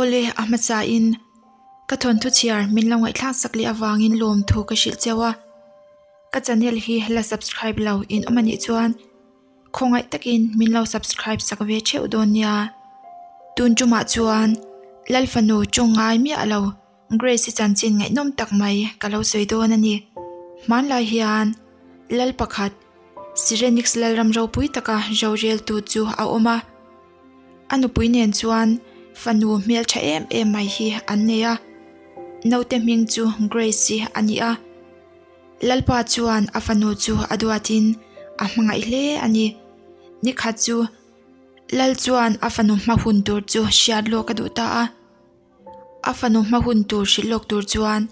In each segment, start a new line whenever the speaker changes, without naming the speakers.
Awle, a hmasain ka thawnthu chhiar min lo ngaihthlak sak leh avangin lawmthu ka hrilh cheu a. Ka channel hi la subscribe lo in awm anih chuan khawngaih takin min lo subscribe sak ve theuh dawn nia. Tun tumah chuan Lalfanu tawng ngai miah lo Grace-i chanchin ngaihnawm tak mai ka lo sawi dawn a ni. Hmanlai hian Lal pakhat Sirenix Lalram ropui taka roreltu chu a awm a. A nupui nen chuan fanu hmeltha em em mai hi an nei a. Naute hming chu Grace-i a ni a. Lalpa chuan a fanu chu a duatin a hmangaih hle a ni. Nikhat chu Lal chuan a fanu hma hun tur chu hriat lawk a duh ta a. A fanu hma hun tur hrilh lawk tur chuan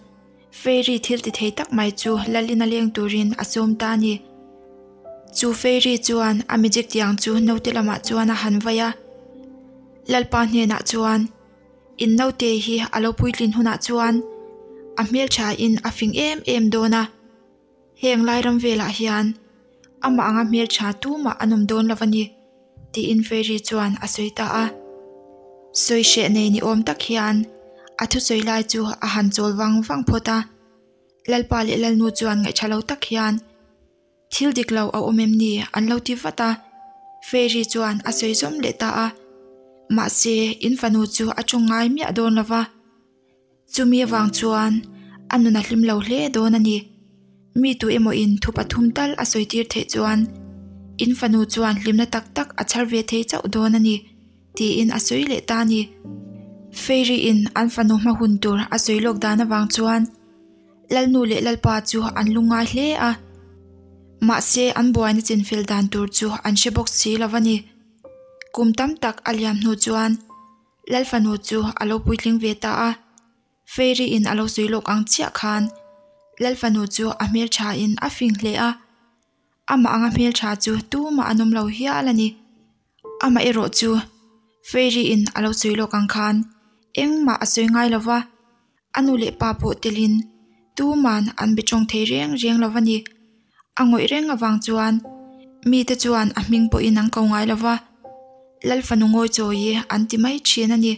Fairy thil ti thei tak mai chu Lalin a leng turin a sawm ta a ni. Chu Fairy chuan a magic tiang chu naute lamah chuan a han vai a. Lalpa hnenah chuan, In naute hi a lo puitlin hunah chuan a hmelthain a fing em em dawn a. Heng lai ram velah hian amah anga hmeltha tumah an awm dawn lo a ni, tiin Fairy chuan a sawi ta a. Sawi hreh nei ni awm tak hian a thusawi lai chu a han chawl vang vang phawt a. Lalpa leh Lalnu chuan ngaihṭha lo tak hian thil dik lo a awm em ni an lo ti vat a. Fairy chuan a sawi zawm leh ta a. Mahse, in fanu chu a ṭawng ngai miah dawn lo va. Chumi avang chuan a nun a hlim lo hle dawn a ni. Mi tu emawin thu pathum tal a sawi tir theih chuan in fanu chuan hlimna tak tak a chhar ve thei chauh dawn a ni, tiin a sawi leh ta a ni. Fairy-in an fanu hma hun tur a sawi lawk dan avang chuan Lalnu leh Lalpa chu an lungngai hle a. Mahse an buaina chinfel dan tur chu an hre bawk si lo a ni. Kum tam tak a liam hnu chuan Lalfanu chu a lo puitling ve ta a, Fairy in a lo sawi lawk ang chiah khan Lalfanu chu a hmeltha in a fing hle a, amah anga hmeltha chu tumah an awm lo hial a ni. Amah erawh chu Fairy in a lo sawi lawk ang khan engmah a sawi ngai lo va, A nu leh pa pawh telin tuman an be tawng thei reng reng lo va ni. A ngawih reng avang chuan mite chuan a hming pawhin an ko ngai lo va, Lal fanu ngawi chawi an ti mai thin a ni.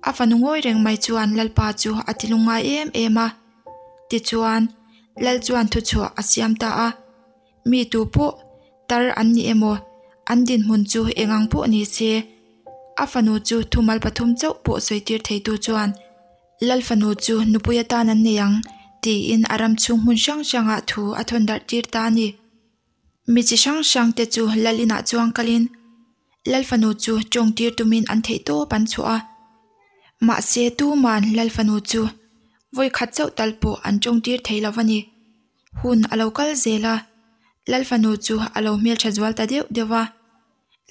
A fanu ngawi reng mai chuan Lalpa chu a ti lungngai em em a. Tichuan, Lal chuan thuchhuah a siam ta a. Mi tu pawh tar an ni emaw, an dinhmun chu eng ang pawh ni se, a fanu chu thumal pathum chauh pawh sawi tir theitu chuan Lal fanu chu nupui atan an nei ang tiin a ram chhung hmun hrang hrangah thu a thawn darh tir ta a ni. Mi chi hrang hrang te chu Lal inah chuang kalin Lal fanu chu tawng tir tumin an theih tawp an chhuah a. Mahse tuman Lal fanu chu vawi khat chauh tal pawh an tawng tir thei lo a ni. Hun a lo kal zel a, Lal fanu chu a lo hmeltha zual ta deuh deuh a.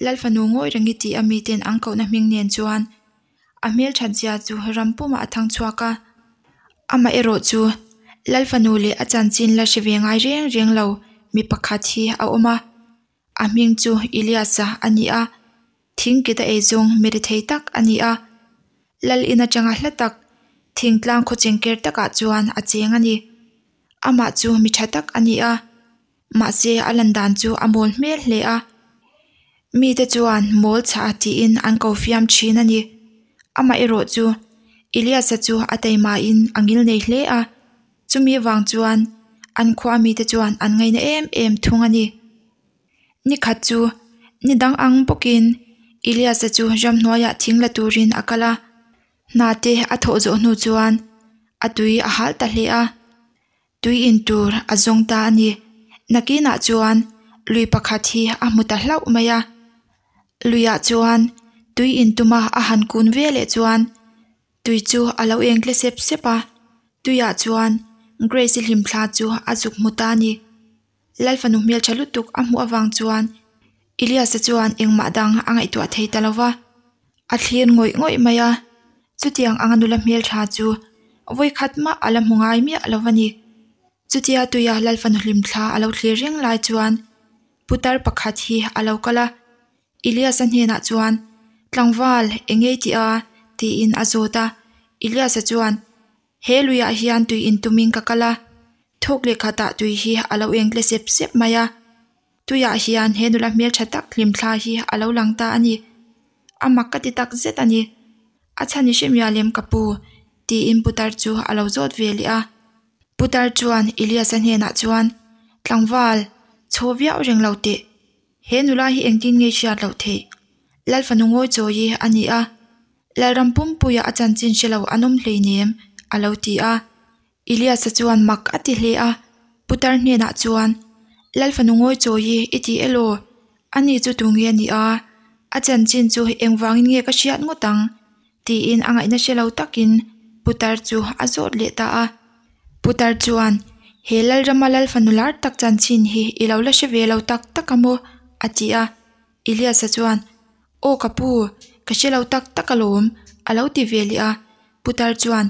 Lal fanu ngawi rengi tih a miten an kohna hming nen chuan a hmelthat zia chu ram pumah a thang chhuak a. Amah erawh chu Lal fanu leh a chanchin la hre ve ngai reng reng lo mi pakhat hi a awm a. A hming chu Elias-a a ni a, thingkit a ei zawng mi rethei tak a ni a. Lal in atanga hla tak, thingtlang khaw chengker takah chuan a cheng a ni. Amah chu mi tha tak a ni a, mahse a lan dan chu a mawl hmel hle a. Mite chuan mawl chhah tiin an ko fiam thin a ni. Amah erawh chu Elias-a chu a taimain a ngil nei hle a. Chumi vang chuan an khua mite chuan an ngaina em em thung a ni. Ni khat chu ni dang ang bawkin Elias-a chu ramhnuaiah thing la turin a kal a, hna te a thawh zawh hnu chuan a tui a hal ta hle a, tui in tur a zawng ta a ni. Nakinah chuan lui pakhat hi a hmu ta hlauh mai a, luiah chuan tui in tuma a han kun ve leh chuan Tui chu a lo eng tle sep sep a, tuiah chuan Grace-i hlimthla chu a zuk hmu ta a ni. Lalfanu hmeltha lutuk a hmuh avang chuan Elias-a chuan engmah dang a ngaihtuah thei ta lo va, a thlir ngawih ngawih mai a, chutiang anga nula hmeltha chu vawikhat mah a la hmu ngai miah lo va ni. Chutia tuia Lalfanu hlimthla a lo thlir reng lai chuan putar pakhat hi a lo kal a. Elias-a hnenah chuan, Tlangval, eng ngei tih a? tiin a zawt a. Elias-a chuan, He luiah hian tui in tumin ka kal a, thawk leh khatah tui hi a lo eng tle sep sep mai a. Tuiah hian he nula hmeltha tak hlimthla hi a lo lang ta a ni. A mak ka ti tak zet a ni. A chhan i hre mial em ka pu? tiin putar chu a lo zawt ve leh a. Putar chuan Elias-a hnenah chuan, Tlangval, chhaw viau reng lo teh. He nula hi engtin nge hriat loh theih? Lal fanu ngawi chawi hi a ni a, Lalram pumpuia a chanchin hre lo an awm hleinem, a lo ti a. Elias-a chuan mak a ti hle a, putar hnenah chuan, Lal fanu ngawi chawi hi i ti elaw? Ani chu tu nge a ni a? A chanchin chu engvangin nge ka hriat ngawt ang? tiin a ngaihna hre lo takin putar chu a zawt leh ta a. Putar chuan, He Lalrama Lal fanu lar tak chanchin hi i lo la hre ve lo tak tak a maw? a ti a. Elias-a chuan, Aw ka pu, ka hre lo tak tak alawm, a lo ti ve leh a. Putar chuan,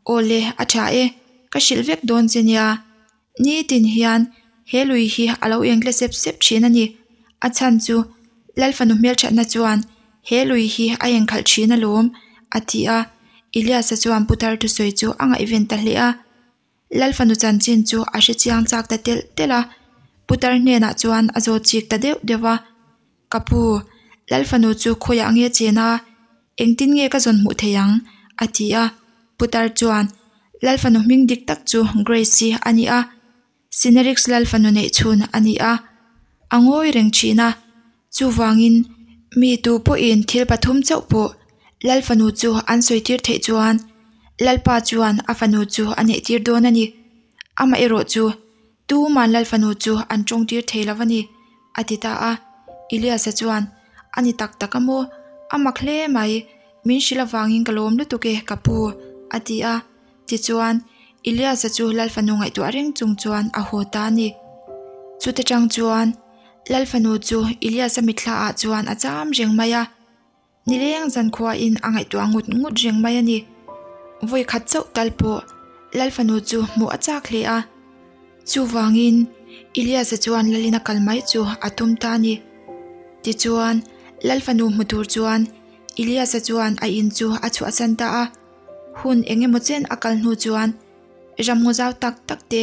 Aw le, a tha e, ka hrilh vek dawn che nia. Nitin hian he lui hi a lo eng tle sep sep thin a ni. A chhan chu Lal fanu hmelthatna chuan he lui hi a engkhalh thin alawm, a ti a. Elias-a chuan putar thusawi chu a ngaihven ta hle a. Lal fanu chanchin chu a hre chiang chak ta telh telh a. Putar hnenah chuan a zawt chik ta deuh deuh a. Ka pu, Lal fanu chu khawiah nge chen a? Engtin nge ka zawn hmuh thei ang? a ti a. Putar chuan, Lal fanu hming dik tak chu Grace-i a ni a, Sinerix Lal fanu neih chhun a ni a. A ngawi reng thin a. Chuvangin, mi tu pawhin thil pathum chauh pawh Lal fanu chu an sawi tir theih chuan Lalpa chuan a fanu chu a neih tir dawn a ni. Amaherawh chu Tuman Lal fanu chu an tawng tir thei lo a ni, a ti ta a. Elias-a chuan, A ni tak tak a maw? A mak hle mai, min hrilh avangin ka lawm lutuk e, ka pu, a ti a. Tichuan, Elias-a chu Lal fanu ngaihtuah reng chung chuan a haw ta a ni. Chuta tang chuan Lal fanu chu Elias-a mitthla ah chuan a cham reng mai a. Nileng zankhuain a ngaihtuah ngut ngut reng mai a ni. Vawi khat chauh tal pawh Lal fanu chu hmuh a chak hle a. Chuvangin Elias-a chuan Lalin a kal mai chu a tum ta a ni. Tichuan Lal fanu hmu tur chuan Elias-a chuan a in chu a chhuahsan ta a. Hun eng emaw chen a kal hnu chuan ramngaw zau tak tak te,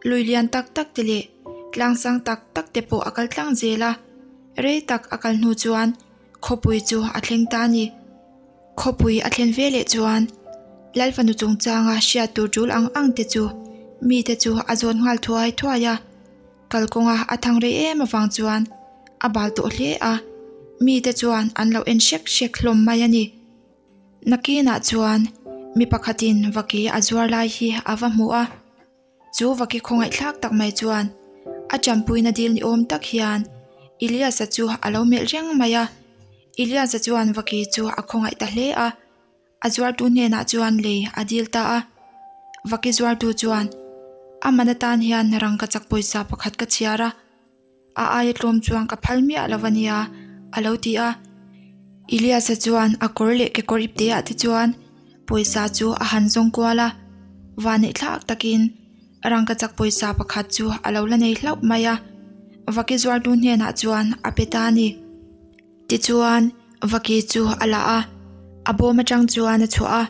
lui lian tak tak te leh tlang sang tak tak te pawh a kal tlang zel a. Rei tak a kal hnu chuan Khawpui chu a thleng ta a ni. Khawpui a thlen ve leh chuan Lal fanu chungchanga hriat tur tul ang ang te chu mite chu a zawn nghal thuai thuai a. Kalkawnga a thang rei em avang chuan a bal tawh hle a, mite chuan an lo en hrek hrek hlawm mai a ni. Nakinah chuan mi pakhatin vaki a zuar lai hi a va hmu a. Chu vaki khawngaihthlak tak mai chuan a champuina dil ni awm tak hian Elias-a chu a lo melh reng mai a. Elias-a chuan vaki chu a khawngaih ta hle a, a zuartu hnenah chuan lei a dil ta a. Vaki zuartu chuan, A man atan hian rangkachak pawisa pakhat ka chhiar a. A aia tlawm chuan ka phal miah lo a nia, a lo ti a. Elias-a chuan a kawr leh kekawr ipte ah te chuan pawisa chu a han zawng kual a, vanneih thlak takin rangkachak pawisa pakhat chu a lo la nei hlauh mai a, vaki zuartu hnenah chuan a pe ta a ni. Tichuan, vaki chu a la a, a bawm atang chuan a chhuah a,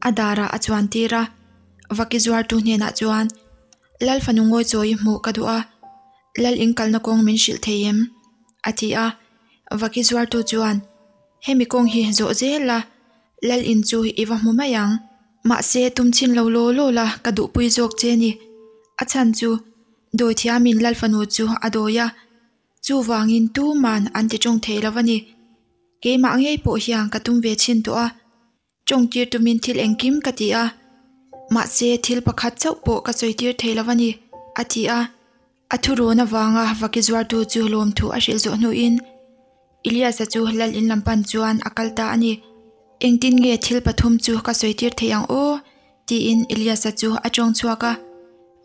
a darah a chuan tir a, vaki zuartu hnenah chuan, Lal fanu ngawi chawi hmuh ka duh a, Lal in kalna kawng min hrilh thei em? a ti a. Vaki zuartu chuan, Hemi kawng hi zawh zel la, Lal in chu i va hmu mai ang. Mahse tum chhin lo law law la ka duhpui zawk che ni. A chhan chu Dawithiamin Lal fanu chu a dawi a, chuvangin tuman an ti tawng thei lo a ni. Keimah ngei pawh hian ka tum ve chhin tawh a, Tawngtir tumin thil engkim ka ti a, mahse thil pakhat chauh pawh ka sawitir thei lo a ni, a ti a. A thurawn avanga vaki zuartu chu lawmthu a hrilh zawh hnuin Elias-a chu lal in lam pan chuan a kal ta a ni. Engtin nge thil pathum chu ka sawitir thei ang aw? tiin Elias-a chu a tawng chhuak a.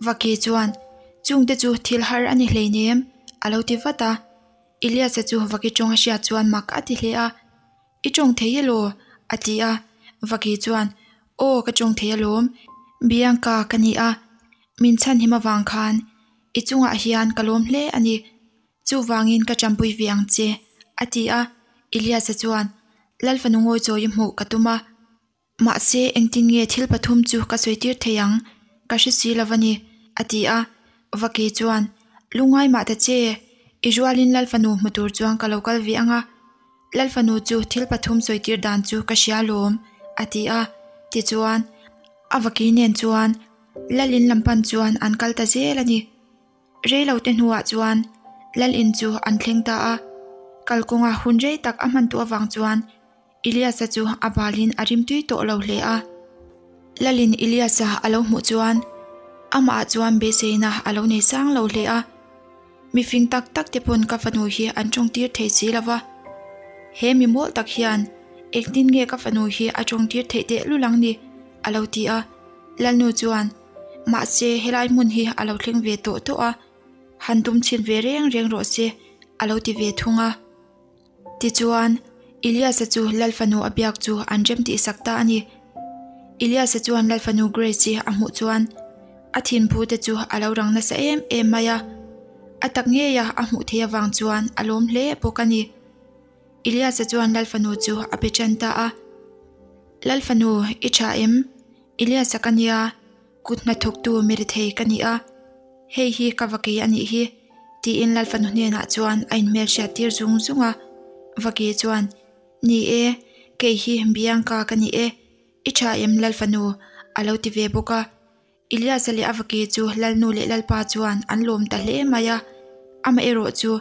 Vaki chuan, Chungte chu thil har a ni hleinem, a lo ti vat a. Elias-a chu vaki tawng a hriat chuan mak a ti hle a. I tawng thei elaw? a ti a. Vaki chuan, Aw, ka tawng thei alawm. Bianca ka ni a, min chhanhim avang khan i chungah hian ka lawm hle a ni. Chuvangin ka tanpui ve ang che, a ti a. Elias-a chuan, Lal fanu ngawi chawi hmuh ka tum a. Mahse, engtin nge thil pathum chu ka sawi tir thei ang? Ka hre si lo a ni, a ti a. Vaki chuan, Lungngai mah ta che, i rualin Lal fanu hmu tur chuan ka lo kal ve ang a. Lal fanu chu thil pathum sawi tir dan chu ka hria lawm, a ti a. Tichuan, a vaki nen chuan Lal in lam pan chuan an kal ta zel a ni. Rei lo te hnuah chuan Lal in chu an thleng ta a. Kalkawnga hun rei tak a hman tawh avang chuan Eliasa chu a balin a rimtui tawh lo hle a. Lalin Eliasa a lo hmuh chuan amahah chuan beiseina a lo nei sang lo hle a. Mifing tak tak te pawn ka fanu hi an tawngtir thei si lo va. He mi mawl tak hian engtin nge ka fanu hi a tawngtir theih teh lul ang ni? a lo ti a. Lalnu chuan, Mahse helai hmun hi a lo thleng ve tawh tawh a, han tum chhin ve reng reng rawh se a lo ti ve thung a. Tichuan, Eliasa chu Lal fanu a biak chu an rem tihsak ta a ni. Eliasa chuan Lal fanu Grace-i a hmuh chuan a thinphu te chu a lo rang nasa em em mai a. A tak ngeia a hmuh theih avang chuan a lawm hle bawk a ni. Eliasa chuan Lal fanu chu a pe tan ta a. Lal fanu, i tha em? Eliasa ka nia, kut hnathawktu mi rethei ka ni a. Hei hi ka vaki a nih hi, tiin Lal fanu hnenah chuan a inhmel hriat tir zung zung a. Vaki chuan, Ni e, kei hi Bianca ka ni e, i tha em Lal fanu? a lo ti ve bawk a. Eliasa leh a vaki chu Lalnu leh Lalpa chuan an lawm ta hle mai a. Amaherawh chu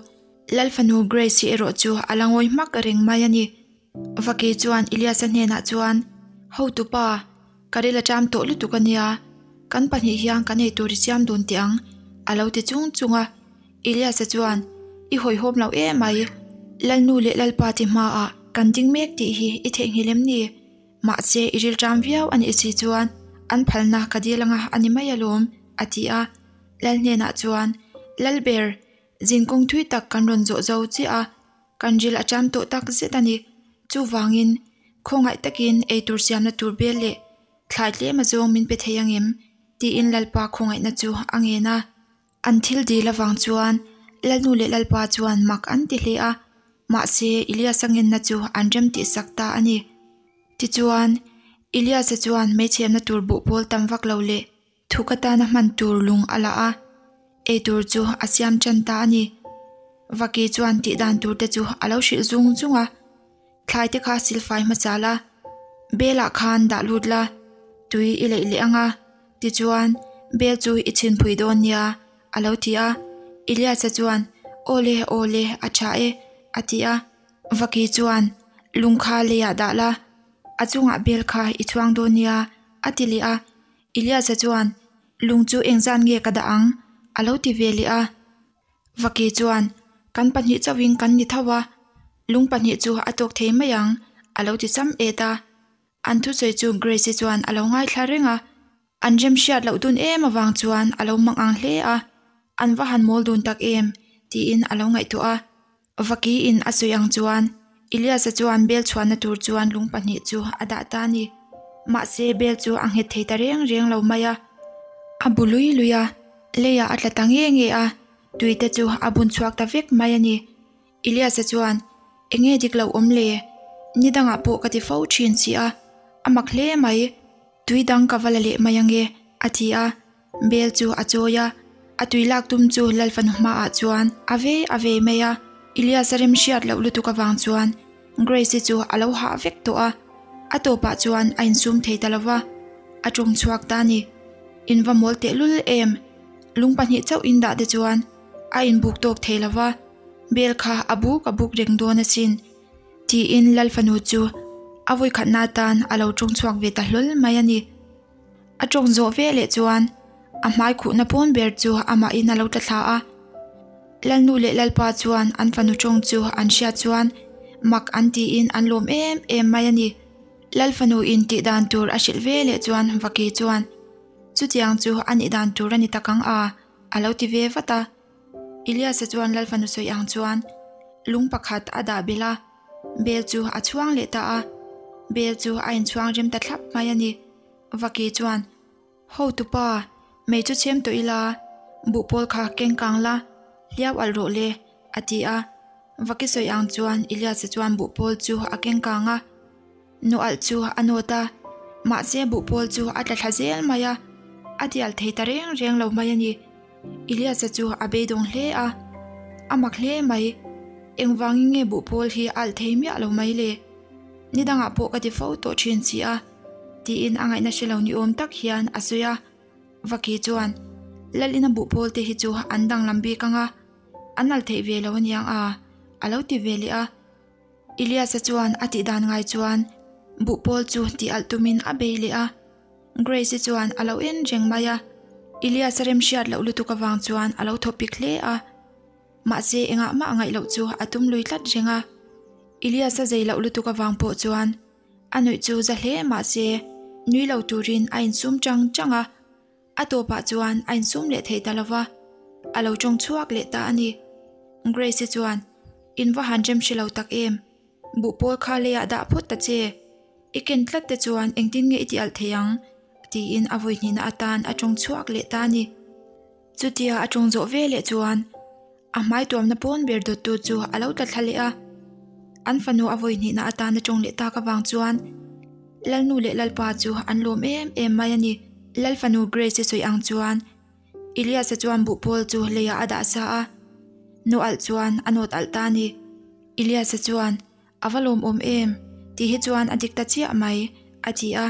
Lal fanu Grace-i erawh chu a la ngawi hmak reng mai a ni. Vaki chuan Eliasa hnenah chuan, Hotupa, Ka ril a ṭam tawh lutuk a nia, kan pahnih hian kan ei tur i siam dun teh ang, a lo ti chung chung a. Eliasa chuan, I hawihhawm lo em mai, Lalnu leh Lalpa ti hmaah kan ding mek tih hi i theihnghilh em ni? Mahse i ril ṭam viau a nih si chuan an phalna ka dil anga a ni mai alawm, a ti a. Lal hnenah chuan, Lalber, zinkawng thui tak kan rawn zawh zo chiah a, Kan ril a ṭam tawh tak zet a ni. Chuvangin, khawngaih takin eitur siamna tur bel leh thlai tlem a zawng min pe thei ang em? tiin Lalpa khawngaihna chu a ngen a. An thil dil avang chuan Lalnu leh Lalpa chuan mak an ti hle a, mahse Eliasa ngenna chu an rem tihsak ta a ni. Tichuan, Eliasa chuan meichhemna tur buhpawl tam vak lo leh Thuk atana hman tur lung a la a, eitur chu a siam tan ta a ni. Vaki chuan tih dan tur te chu a lo hrilh zung zung a, Thlai te kha silfai hmasa la, belah khan dah lut la, tui i leih leh ang a, tichuan bel chu i chhinpui dawn nia, a lo ti a. Eliasa chuan, Awle, awle, a tha e, a ti a. Vaki chuan, Lung kha leiah dah la, a chungah bel kha i chhuang dawn nia, a ti leh a. Eliasa chuan, Lung chu engzan nge ka dah ang? a lo ti ve leh a. Vaki chuan, Kan pahnih chauhin kan ni tho a, lung pahnih chu a tawk thei mai ang, a lo ti cham et a. An thusawi chu Grace-i chuan a lo ngaithla reng a. An remhriat loh dun em avang chuan a lo mang ang hle a. An va han mawl dun tak em? tiin a lo ngaihtuah a. Vakiin a sawi ang chuan Eliasa chuan bel chhuahna tur chuan lung pahnih chu a dah ta a ni. Mahse bel chu a nghet thei ta reng reng lo mai a. A bu lui lui a, leiah a tla ta nge nge a, tui te chu a bun chhuak ta vek mai a ni. Eliasa chuan, Enge dik lo awm le? Ni dangah pawh ka ti fo thin si a, a mak hle mai. Tui dang ka va la leh mai ange, a ti a. Bel chu a chawi a, a tui lak tum chu Lalfanu hmaah chuan a vei a vei mai a. Elias a rem hriat loh lutuk avang chuan Grace-i chu a lo hah vek tawh a, a tawpah chuan a insum thei ta lo va, a tawng chhuak ta a ni. In va mawl tehlul em? Lung pahnih chauh in dah te chuan a inbuk tawk thei lo va, bel kha a buk a buk reng dawn asin. Tiin Lalfanu chu a vawikhatna atan a lo tawng chhuak ve ta hlawl mai a ni. A tawng zawh ve leh chuan a hmai khuhna pawn ber chu amahin a lo tla thla a. Lalnu leh Lalpa chuan an fanu tawng chu an hriat chuan mak an tiin an lawm em em mai a ni. Lal fanu in tih dan tur a hrilh ve leh chuan Vaki chuan, Chutiang chu a nih dan tur a ni tak ang a, a lo ti ve vat a. Eliasa chuan Lal fanu sawi ang chuan lung pakhat a dah belh a, bel chu a chhuang leh ta a. Bel chu a inchhuang rem ta thlap mai a ni. Vaki chuan, Hotupa, mei chu chhem tawh ila, buhpawl kha keng kang la, hliau alh rawh le, a ti a. Vaki sawi ang chuan Eliasa chuan buhpawl chu a keng kang a. Nawh alh chu a nawt a, mahse buhpawl chu a tla thla zel mai a, a tial thei ta reng reng lo mai a ni. Eliasa chu a beidawng hle a, a mak hle mai. Engvangin nge buhpawl hi a alh thei miah lo mai le? Ni dangah pawh ka ti fo tawh thin si a, tiin a ngaihna hre lo ni awm tak hian a sawi a. Vaki chuan, Lalina buhpawl te hi chu an danglam bik ang a, an al theih ve lo aniang a, a lo ti ve leh a. Elias-a chuan a tih dan ngai chuan buhpawl chu tih alh tumin a bei leh a. Grace-i chuan a lo en reng mai a. Elias-a remhriat loh lutuk avang chuan a lo thaw pik hle a. Mahse engah mah ngaih loh chu a tum lui tlat reng a. Elias-a zei loh lutuk avang pawh chuan a nuih chu za hle mahse nui lo turin a insum chang chang a. A tawpah chuan a insum leh thei ta lova, a lo tawng chhuak leh ta a ni. Grace-i chuan, In va han rem hre lo tak em? Buhpawl kha leiah dah phawt ta che. I ken tlat te chuan engtin nge i ti alh thei ang? tiin a vawi hnihna atan a tawng chhuak leh ta a ni. Chutia a tawng zawh ve leh chuan a hmai tuamna pawn ber dawttu chu a lo tla thla leh a. An fanu a vawi hnihna atan a tawng leh tak avang chuan Lalnu leh Lalpa chu an lawm em em mai a ni. Lalfanu Grace-i sawi ang chuan Elias-a chuan buhpawl chu leiah a dah sa a, nu alh chuan a nawt alh ta a ni. Elias-a chuan, A va lawmawm em? Tih hi chuan a dik ta chiah mai, a ti a,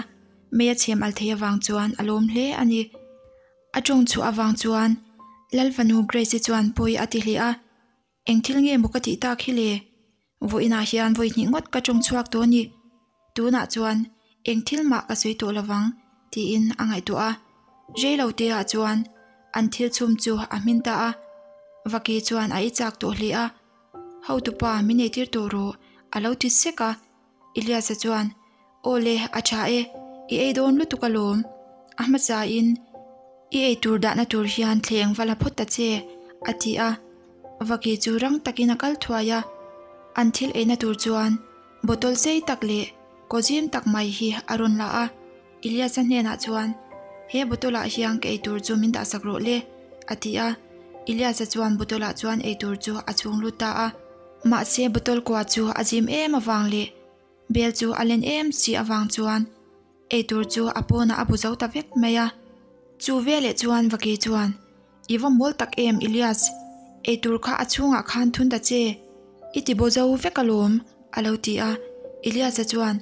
mei a chhem alh thei avang chuan a lawm hle a ni. A tawng chhuah avang chuan Lalfanu Grace-i chuan pawi a ti hle a, Eng thil nge maw ka tih tak hi le? Vawiinah hian vawi hnih ngawt ka tawng chhuak tawh a ni. Tunah chuan eng thil mah ka sawi tawh lovang, tiin a ngaihtuah a. Rei lo te ah chuan an thil chhum chu a hmin ta a. Vaki chuan a i chak tawh hle a. Hotupa min eitir tawh rawh, a lo ti sek a. Elias-a chuan, Aw le, a tha e, i ei dawn lutuk alawm. A hmasain i ei tur dahna tur hian thleng va la phawt ta che, a ti a. Vaki chu rang takin a kal thuai a. An thil eina tur chuan bottle sei tak leh kaw zim tak mai hi a rawn la a. Elias-a hnenah chuan, He bottle ah hian ka ei tur chu min dahsak rawh le, a ti a. Elias-a chuan bottle ah chuan ei tur chu a chhung lut ta a. Mahse bottle kua chu a zim em avang leh Bel chu a len em si avang chuan eitur chu a pawnah a bu zo ta vek mai a. Chu veleh chuan Vaki chuan, I va mawl tak em Elias, eitur kha a chhungah khan thun ta che, i ti bo zo vek alawm, a lo ti a. Elias-a chuan,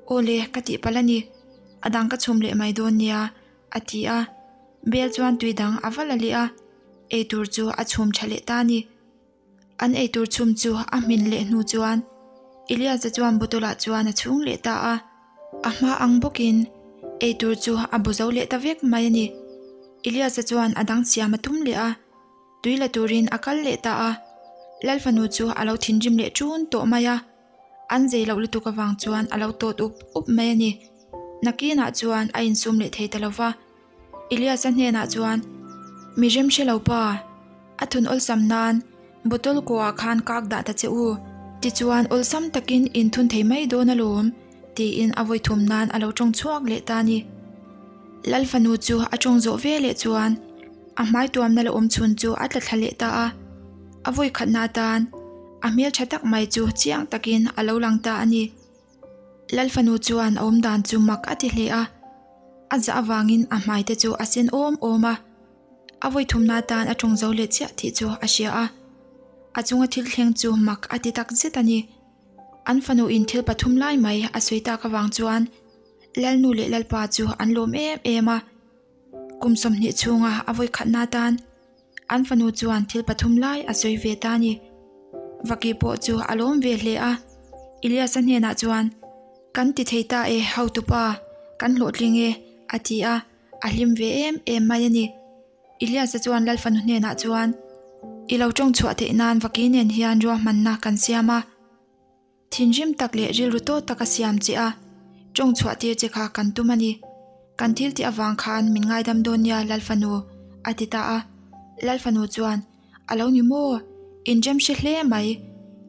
Aw le, ka tih palh a ni, a dang ka chhum leh mai dawn nia, a ti a. Bel chuan tui dang a va la leh a, eitur chu a chhum tha leh ta a ni. An eitur chhum chu a hmin leh hnu chuan Elias-a chuan bottle ah chuan a chhung leh ta a, a hma ang bawkin eitur chu a bu zo leh ta vek mai a ni. Elias-a chuan a dang siam a tum leh a, tui la turin a kal leh ta a, Lalfanu chu a lo thinrim leh ṭun tawh mai a, an zei loh lutuk avang chuan a lo tawt up up mai a ni. Nakinah chuan a insum leh thei ta lo va. Elias-a hnenah chuan, Mi rem hre lo pa, a thun awlsam nan bottle kuah khan kak dah ta che u, tichuan awlsam takin in thun thei mai dawn alawm, tiin a vawi thum nan a lo tawng chhuak leh ta a ni. Lal fanu chu a tawng zawh ve leh chuan a hmai tuamna la awm chhun chu a tla thla leh ta a, a vawi khatna atan a hmeltha tak mai chu chiang takin a lo lang ta a ni. Lal fanu chuan a awmdan chu mak a ti hle a, a zah avangin a hmai te chu a sen awm awm a, a vawi thumna atan a tawng zo leh chiah tih chu a hria a, a chunga thil thleng chu mak a ti tak zet a ni. An fanu in thil pathum lai mai a sawi tak avang chuan Lalnu leh Lalpa chu an lawm em em a, kum 20 chhunga a vawi khatna atan An fanu chuan thil pathum lai a sawi ve ta a ni. Vaki pawh chu a lawm ve hle a, Elias-a hnenah chuan, Kan ti thei ta e, hotupa, kan hlawhtling e, a ti a, a hlim ve em em mai a ni. Elias-a chuan Lal fanu hnenah chuan, I lo tawng chhuah theih nan Vaki nen hian ruahmanna kan siam a. Thinrim tak leh rilru tawt taka siam che a, tawng chhuah tir che kha kan tum a ni. Kan thil tih avang khan min ngaidam dawn nia Lalfanu, a ti ta a. Lalfanu chuan, A lo ni maw? Inrem hre hle mai.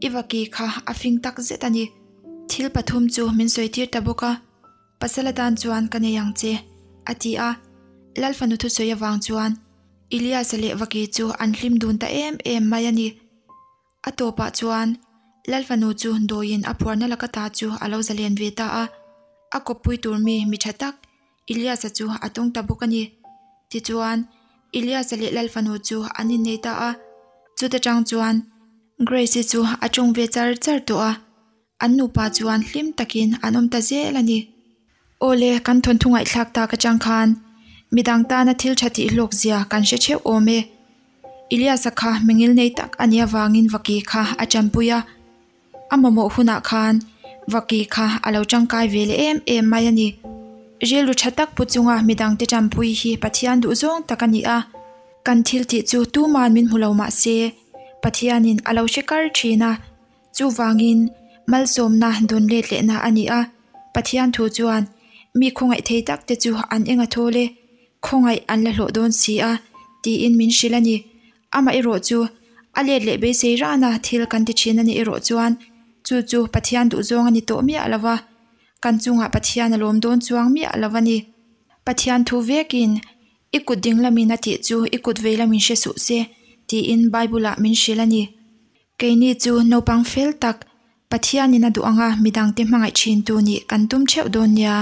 I vaki kha a fing tak zet a ni. Thil pathum chu min sawi tir ta bawk a, pasal atan chuan ka nei ang che, a ti a. Lalfanu thusawi avang chuan Elias-a leh vaki chu an hlim dun ta em em mai a ni. A tawpah chuan Lal fanu chu dawiin a phuarna laka ta chu a lo zalen ve ta a, a kawppui tur mi mi tha tak Elias-a chu a tawng ta bawk a ni. Tichuan, Elias-a leh Lal fanu chu an innei ta a, chuta tang chuan Grace-i chu a tawng ve char char tawh a. An nupa chuan hlim takin an awm ta zel a ni. Awle, kan thawnthu ngaihthlak tak atang khan midang tana thil tha tih hlawk zia kan hre theuh awm e. Elias-a kha mingil nei tak a nih avangin vaki kha a tanpui a. A mamawh hunah khan vaki kha a lo tangkai ve leh em em mai a ni. Rilru tha tak pu chunga midangte tanpui hi Pathian duhzawng tak a ni a. Kan thil tih chu tuman min hmu lo mah se, Pathianin a lo hre kar thin a. Chuvangin, malsawmna dawn let lehna a ni a. Pathian thu chuan, Mi khawngaih thei tak te chu an eng a thawl e, khawngaih an la hlawh dawn si a, tiin min hrilh a ni. Amah erawh chu, a let leh beisei rana thil kan ti thin a nih erawh chuan, chu chu Pathian duhzawng a ni tawh miah lo va, kan chungah Pathian a lawm dawn chuang miah lo a ni. Pathian thu vekin, I kut ding lamin a tih chu i kut vei lamin hre suh se, tiin Bible-ah min hrilh a ni. Keini chu naupang fel tak, Pathianin a duh anga midangte hmangaih thintu nih kan tum theuh dawn nia.